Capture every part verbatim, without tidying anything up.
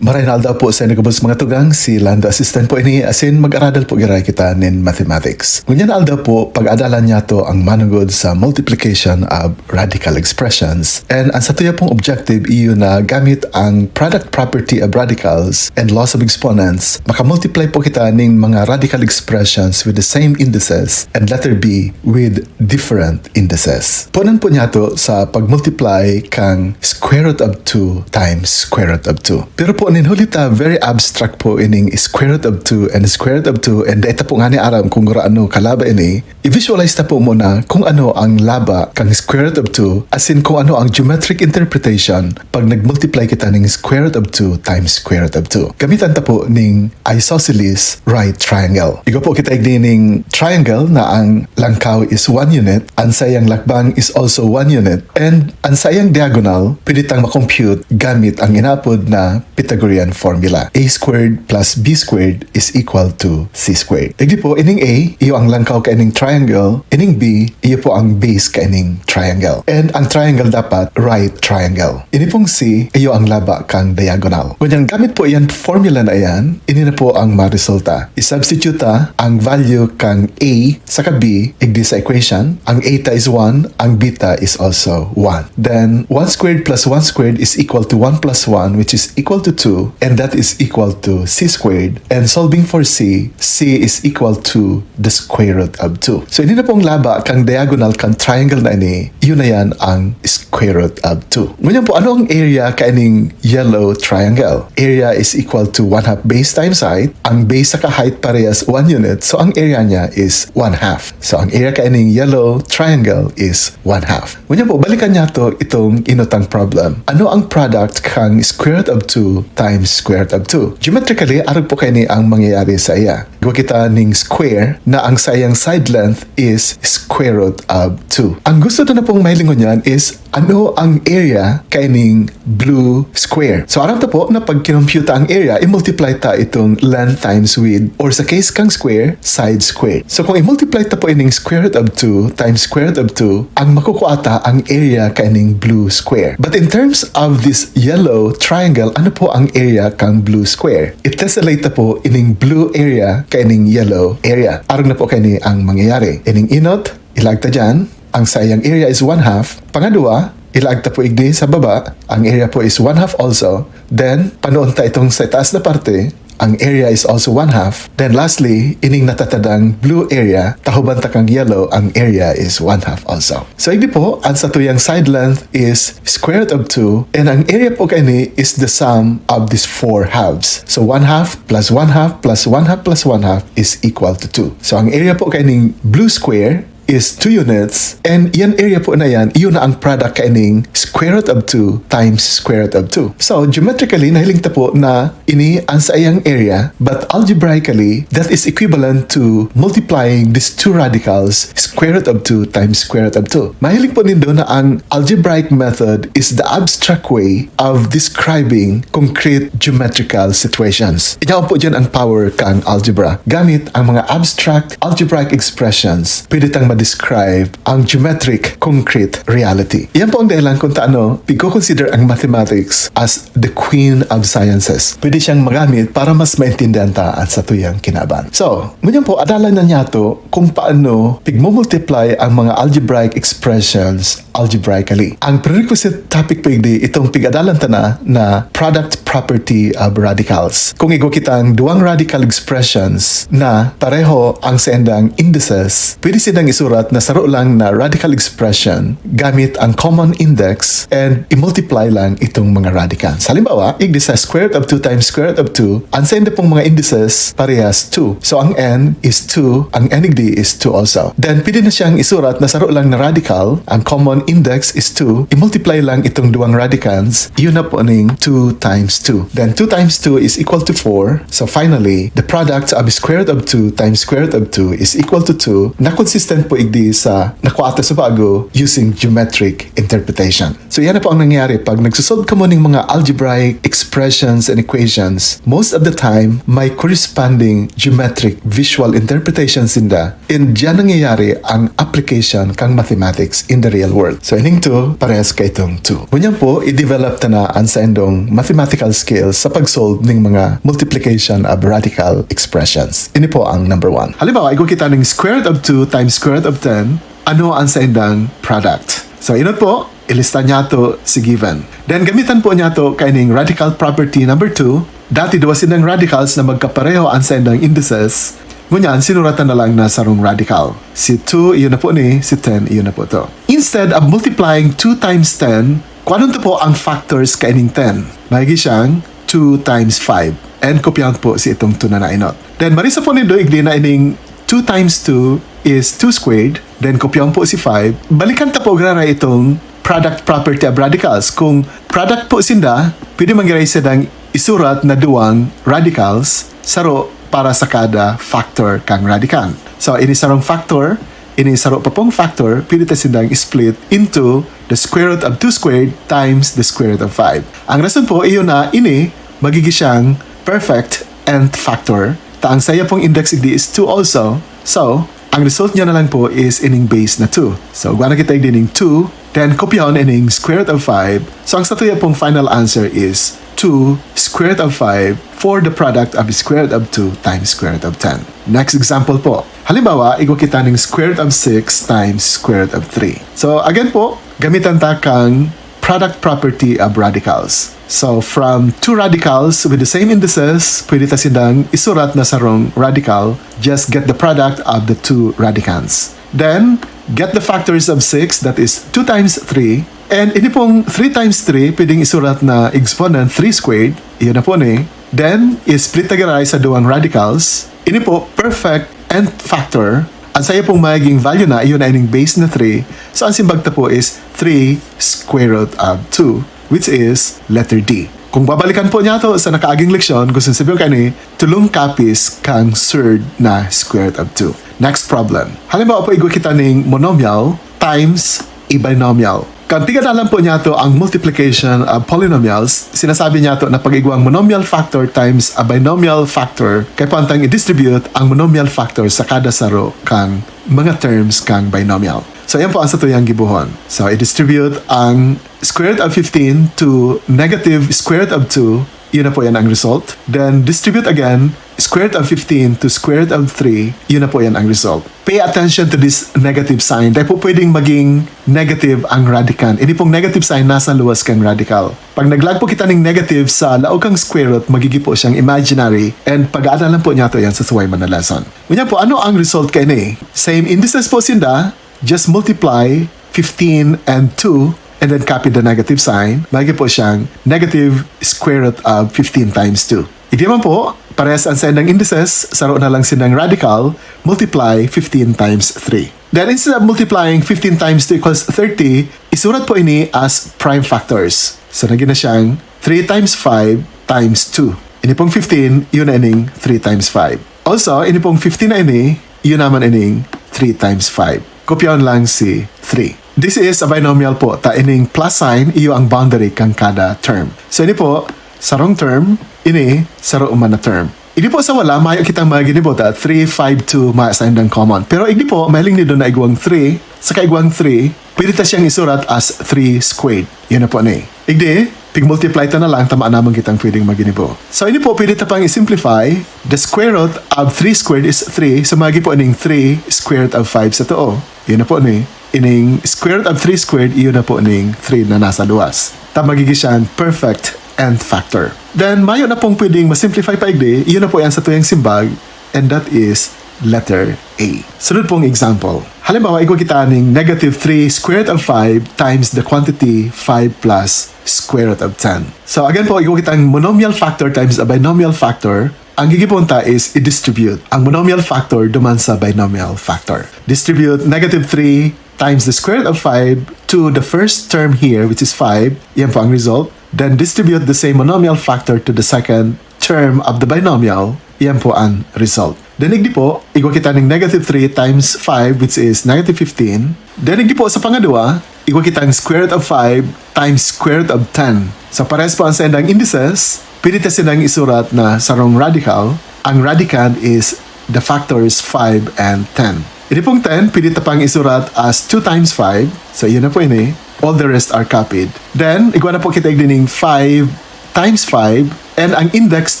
Maray na aldaw po sa inyo gabos mga tugang, si Lando Assistant po ini, asin mag-aradal po giray kita nin mathematics. Ngunyan na aldaw po, pag-adalan niyato ang manugod sa multiplication of radical expressions. And ang satuya pong objective iyo na gamit ang product property of radicals and laws of exponents, makamultiply po kita ning mga radical expressions with the same indices and letter B with different indices. Punan po niyato sa pag-multiply kang square root of two times square root of two. Pero po, nin huli ta, very abstract po ining square root of two and square root of two, and dai ta po ngani aram kung gurano kalaba ini. I-visualize ta po muna kung ano ang laba kang square root of two, asin kung ano ang geometric interpretation pag nag-multiply kita ning square root of two times square root of two. Gamitan ta po ning isosceles right triangle. Igwa po kita igdi ning triangle na ang langkaw is one unit, ang saiyang lakbang is also one unit, and ang saiyang diagonal, pwede tang makompute gamit ang inaapod na Pythagorean formula. A squared plus B squared is equal to C squared. Igdi po, ining A, iyo ang langkaw kaining triangle, ining B, iyo po ang base kaining triangle. And ang triangle dapat right triangle. Ini pong C, iyo ang laba kang diagonal. Ngunyan gamit po iyan formula na iyan, ini na po ang maresulta. I-substitute ta ang value kang A saka B igdi sa equation. Ang A ta is one, ang B ta is also one. Then, one squared plus one squared is equal to one plus one, which is equal to two, and that is equal to C squared. And solving for C, C is equal to the square root of two. So, ini na pong laba kang diagonal kang triangle na ini, yun na yan ang square root of two. Ngunyan po, ano ang area kaining yellow triangle? Area is equal to one half base times height. Ang base saka height parehas one unit, so ang area niya is one half. So, ang area kaining yellow triangle is one half. Ngunyan po, balikan niyato itong inutang problem. Ano ang product kang square root of two times square root of two? Geometrically, arog po kaini ang mangyayari sa iya. Igwa kita ning square na ang saiyang side length is square root of two. Ang gusto ta na pong mahilingon niyan is ano ang area kaining blue square. So, aram ta po na pag kinompyuta ang area, i-multiply ta itong length times width, or sa case kang square, side square. So, kung i-multiply ta po ining square root of two times square root of two, ang makukuha ta ang area kaining blue square. But in terms of this yellow triangle, ano po ang area kang blue square? I-tessellate ta po ining blue area kaining yellow area. Arog na po kaini ang mangyayari. Ining inot, ilaag ta dyan. Ang saiyang area is one half. Pangadwa, ilaag ta po igdi sa baba. Ang area po is one half also. Then, panoon ta itong sa itaas na parte. Ang area is also one half. Then lastly, ining natatadang blue area, tahoban ta kang yellow, ang area is one half also. So, igdi po, ang satuyang side length is square root of two, and ang area po kaini is the sum of these four halves. So, one half plus one half plus one half plus one half is equal to two. So, ang area po kaining blue square is two units, and yan area po na yan, iyon na ang product kaining square root of two times square root of two. So, geometrically, nahiling ta po na ini ang saiyang area, but algebraically, that is equivalent to multiplying these two radicals, square root of two times square root of two. Mahiling po nindo na ang algebraic method is the abstract way of describing concrete geometrical situations. Igwa po dyan ang power kang algebra. Gamit ang mga abstract algebraic expressions, pwede tang ma-describe ang geometric concrete reality. Yan po ang dahilan kung taano pigko-consider ang mathematics as the queen of sciences. Pwede siyang magamit para mas maintindihan ta ang satuyang kinaban. So, ngunyan po, adalan na niyato kung paano pigmumultiply ang mga algebraic expressions algebraically. Ang prerequisite topic po igdi, itong pig-adalan ta na, na product property of radicals. Kung igwa kitang duwang radical expressions na pareho ang saindang indices, pwede sindang isurat na saro lang na radical expression gamit ang common index and i-multiply lang itong mga radicals. Halimbawa, igdi sa square root of two times square root of two, ang sainda pong mga indices parehas two. So, ang n is two, ang n igdi is two also. Then, pwede na siyang isurat na saro lang na radical, ang common index is two, i-multiply lang itong duwang radicals, yun na po ning two times two. Then, two times two is equal to four. So, finally, the product of square root of two times square root of two is equal to two, na consistent po igdi sa nakuha ta sa bago using geometric interpretation. So, yan na po ang nangyayari pag nagsusolve kamo ning mga algebraic expressions and equations. Most of the time, may corresponding geometric visual interpretation sinda. And diyan nangyayari ang application kang mathematics in the real world. So, ining two, parehas ka itong two. Ngunyan po, i-develop ta na ang saindong mathematical skills sa pag-solve ning mga multiplication of radical expressions. Ini po ang number one. Halimbawa, igwa kita ning square root of two times square root of ten. Ano ang saindang product? So, inot po, ilista niyato si given. Then, gamitan po niyato kaining radical property number two. Dati, duwa sindang radicals na magkapareho ang saindang indices. Ngunyan, sinuratan na lang na sarong radical. Si two, iyon na po ni, si ten, iyon na po to. Instead of multiplying two times ten, kuhanon ta po ang factors kaining ten. Magiging siyang two times five. And kopyahan po si itong two na nainot. Then, marisa po nindo igdi na ining two times two is two squared. Then, kopyahan po si five. Balikan ta po giraray itong product property of radicals. Kung product po sinda, pwede man giraray sindang isurat na duwang radicals, saro para sa kada factor kang radican. So, ini sarong factor, ini saro pa pong factor, pwede ta sindang split into the square root of two squared times the square root of five. Ang rason po, iyo na ini, magiging siyang perfect nth factor. Ta ang saya pong index igdi is two also. So, ang result niya na lang po is ining base na two. So, igwa na kita igdi ning two, then kopyahon ining square root of five. So, ang satuya pong final answer is two square root of five for the product of square root of two times square root of ten. Next example po. Halimbawa, igwa kita ning square root of six times square root of three. So, again po, gamitan ta kang product property of radicals. So, from two radicals with the same indices, pwede ta sindang isurat na sarong radical, just get the product of the two radicands. Then, get the factors of six, that is two times three. And ini pong three times three, pwedeng isurat na exponent three squared. Iyon na po ni. Then, i-split ta giraray sa duwang radicals. Ini po, perfect nth factor. Ang sayo pong magiging value na, iyon na ining base na three. So, ang simbag ta po is three square root of two, which is letter D. Kung babalikan po niyato sa nakaaging leksyon, gusto sabihin kaini, tolong kapis kang surd na square root of two. Next problem. Halimbawa po, igwa kita ning monomial times a binomial. Kan tigadalan po niyato ang multiplication of polynomials, sinasabi niyato na pag-igwang monomial factor times a binomial factor, kaipuhan tang i-distribute ang monomial factor sa kada saro kan mga terms kan binomial. So, yan po ang satuyang gibohon. So, i-distribute ang square root of fifteen to negative square root of two, yun na po yan ang result. Then, distribute again, square root of fifteen to square root of three, yun na po yan ang result. Pay attention to this negative sign. Dahil po pwedeng maging negative ang radicand. Ini pong negative sign nasa luwas kang radical. Pag naglag po kita ning negative sa laog kang square root, magiging po siyang imaginary. And pag-aadalan po niyato yan sa suway man na lesson. Ngunyan po, ano ang result kaini? Same indices po sinda, just multiply fifteen and two, and then copy the negative sign. Magiging po siyang negative square root of fifteen times two. Igdi man po, parehas ang saindang indices, saro na lang sindang radical, multiply fifteen times three. Then instead of multiplying fifteen times two equals thirty, isurat po ini as prime factors. So naging na siyang three times five times two. Ini pong fifteen, yun na ining three times five. Also, ini pong fifteen na ini, yun naman ining three times five. Kopyahon lang si three. This is a binomial po, ta ining plus sign, iyo ang boundary kan kada term. So, ini po, sarong term, ini, saro man na term. Igdi po sa wala, mayo kitang mga ginibo ta, three, five, two, mayo sa indang common. Pero igdi po, mahiling nindo na igwang three, saka igwang three, pwede ta siyang isurat as three squared. Yun na po ni. Igdi, pig-multiply ta na lang, tama naman kitang pwedeng maginibo. So, ini po, pwede ta pang i-simplify. The square root of three squared is three. So, magi po ining three square root of five sa too. Yun na po ni. Ining square root of three squared, yun na po ning three na nasa luwas. Ta magiging siyang perfect nth factor. Then, mayo na pong pwedeng ma-simplify pa igdi, yun na po yan sa tuyang simbag, and that is letter A. Sunod pong example. Halimbawa, igwa kita ning negative three square root of five times the quantity five plus square root of ten. So, again po, igwa kitang monomial factor times a binomial factor. Ang gigibohon ta is i-distribute ang monomial factor duman sa binomial factor. Distribute negative three times the square root of five to the first term here, which is five. Yan po ang result. Then distribute the same monomial factor to the second term of the binomial. Yan po ang result. Then igdi po, igwa kita ning negative three times five, which is negative fifteen. Then igdi po sa pangadwa, igwa kitang square root of five times square root of ten. So parehas po ang saindang indices, pwede ta sindang isurat na sarong radical. Ang radicand is the factors five and ten. Igdi pong ten, pwede ta pang isurat as two times five. So yun na po ini. All the rest are copied. Then, igwa na po kita igdi ning five times five, and ang index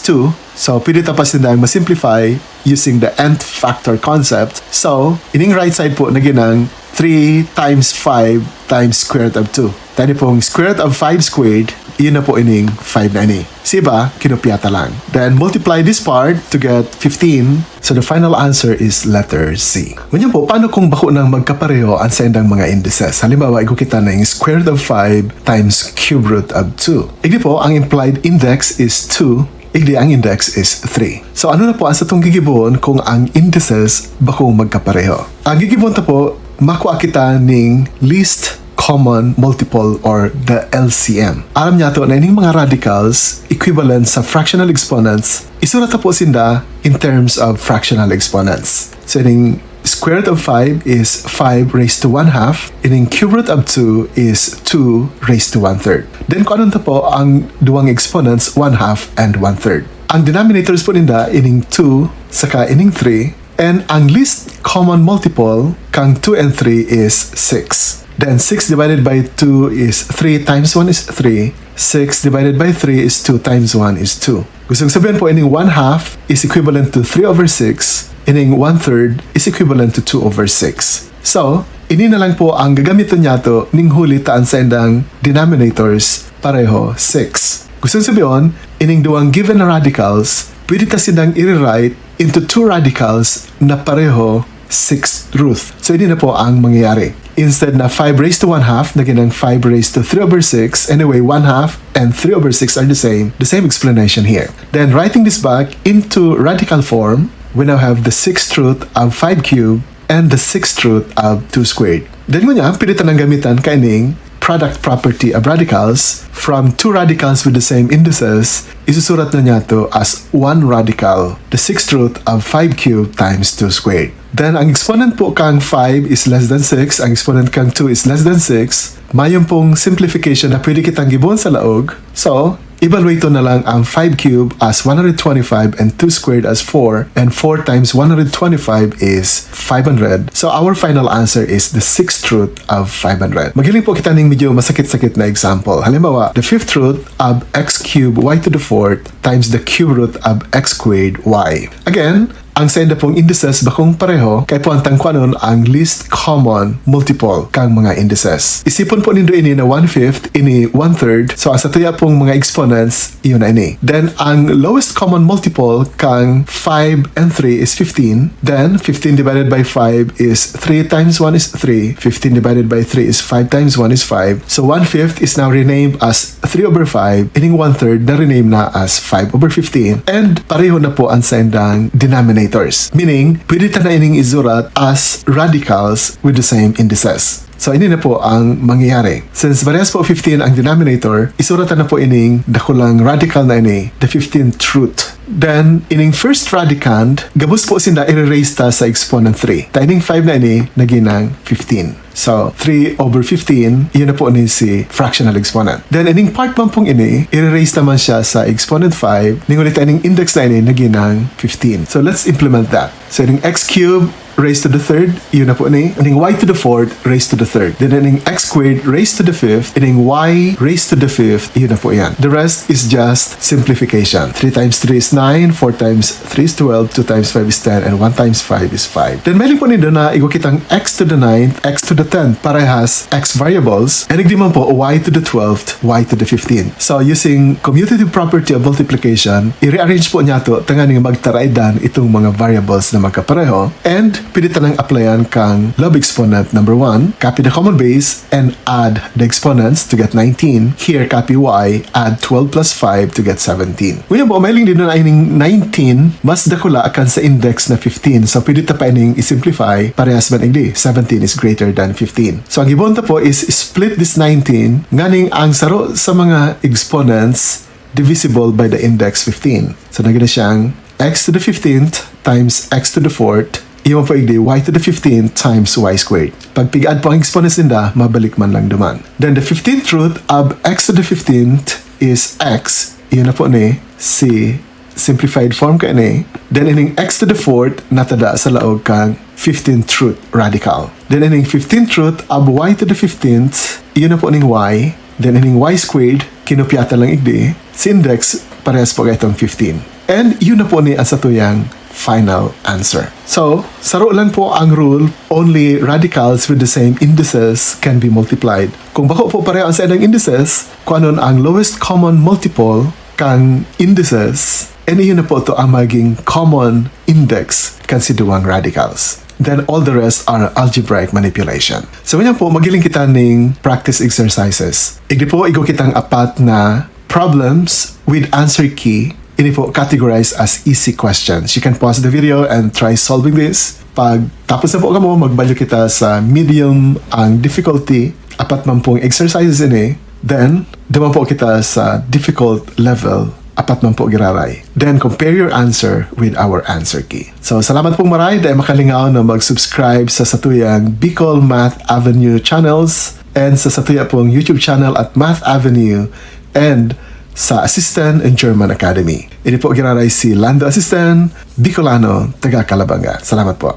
two, so pwede ta pa sindang ma-simplify using the nth factor concept. So, ining right side po, naging ang three times five times square root of two. Tani pong square root of five squared, yun na po ining five na ini. Siba, kinopya ta lang. Then, multiply this part to get fifteen. So, the final answer is letter C. Ngunyan po, paano kung bako nang magkapareho ang saindang mga indices? Halimbawa, igwa kita ning square root of five times cube root of two. Igdi po, ang implied index is two. Igdi, ang index is three. So, ano na po ang satong gigibohon kung ang indices bakong magkapareho? Ang gigibohon ta po, makua kita ning least common multiple or the L C M. Aram niyato na ining mga radicals equivalent sa fractional exponents, isurat ta po sinda in terms of fractional exponents. So, ining square root of five is five raised to one half, ining cube root of two is two raised to one third. Then, kung anong ta po ang duwang exponents, one half and one third. Ang denominators po ninda, ining two saka ining three, and ang least common multiple kang two and three is six. Then, six divided by two is three times one is three. Six divided by three is two times one is two. Gusto kong sabihin po, ining one half is equivalent to three over six, ining one third is equivalent to two over six. So, ini na lang po ang gagamiton niyato ning huli ta an saindang denominators pareho six. Gusto kong sabihin, ining duwang given na radicals, pwede ta sindang i-rewrite into two radicals na pareho sixth root. So, ini na po ang mangyayari. Instead na five raised to one half, naging ang five raised to three over six. Anyway, one half and three over six are the same. The same explanation here. Then, writing this back into radical form, we now have the sixth root of five cubed and the sixth root of two squared. Then, ngunyan, pwede ta nang gamitan kaining product property of radicals. From two radicals with the same indices, isusurat na niyato as one radical, the sixth root of five cubed times two squared. Then, ang exponent po kang five is less than six, ang exponent kang two is less than six. Mayong pong simplification na pwede kitang gibohon sa laog. So, evaluate na lang ang five cubed as one hundred twenty-five and two squared as four, and four times one hundred twenty-five is five hundred. So, our final answer is the sixth root of five hundred. Maghiling po kita ning medyo masakit-sakit na example. Halimbawa, the fifth root of x cubed y to the fourth times the cube root of x squared y. Again, ang sainda pong indices bakong pareho, kaipuhan tang kuanon ang least common multiple kang mga indices. Isipon po nindo ini na one-fifth, ini one-third. So, ang satuya pong mga exponents, iyon na ini. Then, ang lowest common multiple kang five and three is fifteen. Then, fifteen divided by five is three times one is three. Fifteen divided by three is five times one is five. So, one-fifth is now renamed as three over five, ining one-third na rename na as five over fifteen, and pareho na po ang saindang denominators. Meaning, pwede ta na ining isurat as radicals with the same indices. So, ini na po ang mangyayari. Since parehas po fifteen ang denominator, isurat na po ining dakulang radical na ini, the fifteenth root. Then, ining first radicand, gabos po sinda i-raise ta sa exponent three. Ta ining five na ini, naging nang fifteen. So, three over fifteen, iyon na po ni si fractional exponent. Then, ining part man pong ini, i-raise naman siya sa exponent five, ning ulit ining index na ini, naging nang fifteen. So, let's implement that. So, ining x cubed raised to the third, iyon na po ni. Ining y to the fourth raised to the third. Then, ining x squared raised to the fifth, ining y raised to the fifth, iyon na po yan. The rest is just simplification. Three times three is nine, four times three is twelve, two times five is ten, and one times five is five. Then, mahiling po nindo na igwa kitang x to the ninth, x to the tenth, parehas x variables, and igdi man po y to the twelfth, y to the fifteenth. So, using commutative property of multiplication, i-rearrange po niyato tanganing magtaraidan itong mga variables na magkapareho, and pwede ta nang applyan kang law of exponent number one, copy the common base, and add the exponents to get nineteen. Here, copy y, add twelve plus five to get seventeen. Ngunyan po, mahiling din na ining nineteen, mas dakula akan sa index na fifteen. So, pwede ta pa ining i-simplify, parehas man igdi, seventeen is greater than fifteen. So, ang gibohon ta po is split this nineteen, nganing ang saro sa mga exponents divisible by the index fifteen. So, nagin na siyang x to the fifteenth times x to the fourth, iyo man po igdi y to the fifteenth times y squared. Pag pig-add po ang exponents ninda, mabalik man lang duman. Then the fifteenth root of x to the fifteenth is x. Iyo na po ni si simplified form ka ini. Then ining x to the fourth, natada sa laog kan fifteenth root radical. Then ining fifteenth root of y to the fifteenth, iyo na po ning y. Then ining y squared, kinopyatan lang igdi. Si index, parehas po kaitong fifteen. And iyo na po ni ang satuyang final answer. So, saro lang po ang rule, only radicals with the same indices can be multiplied. Kung bako po pareho ang saindang indices, kuanon ang lowest common multiple kan indices, and iyo na po to ang maging common index kan si duwang radicals. Then all the rest are algebraic manipulation. So, ngunyan po, maghiling kita ning practice exercises. Igdi po, igwa kitang apat na problems with answer key. Ini po categorized as easy questions. You can pause the video and try solving this. Pag tapos na po kamo, magbalyo kita sa medium ang difficulty. Apat man pong exercises ini. Then, duman po kita sa difficult level. Apat man po giraray. Then, compare your answer with our answer key. So, salamat pong maray. Dai makalingaw na mag-subscribe sa satuyang Bicol Math Avenue channels and sa satuya pong YouTube channel at Math Avenue and sa Assistant and German Academy. Ini po giraray si Lando Assistant, Bicolano, taga Calabanga. Salamat po.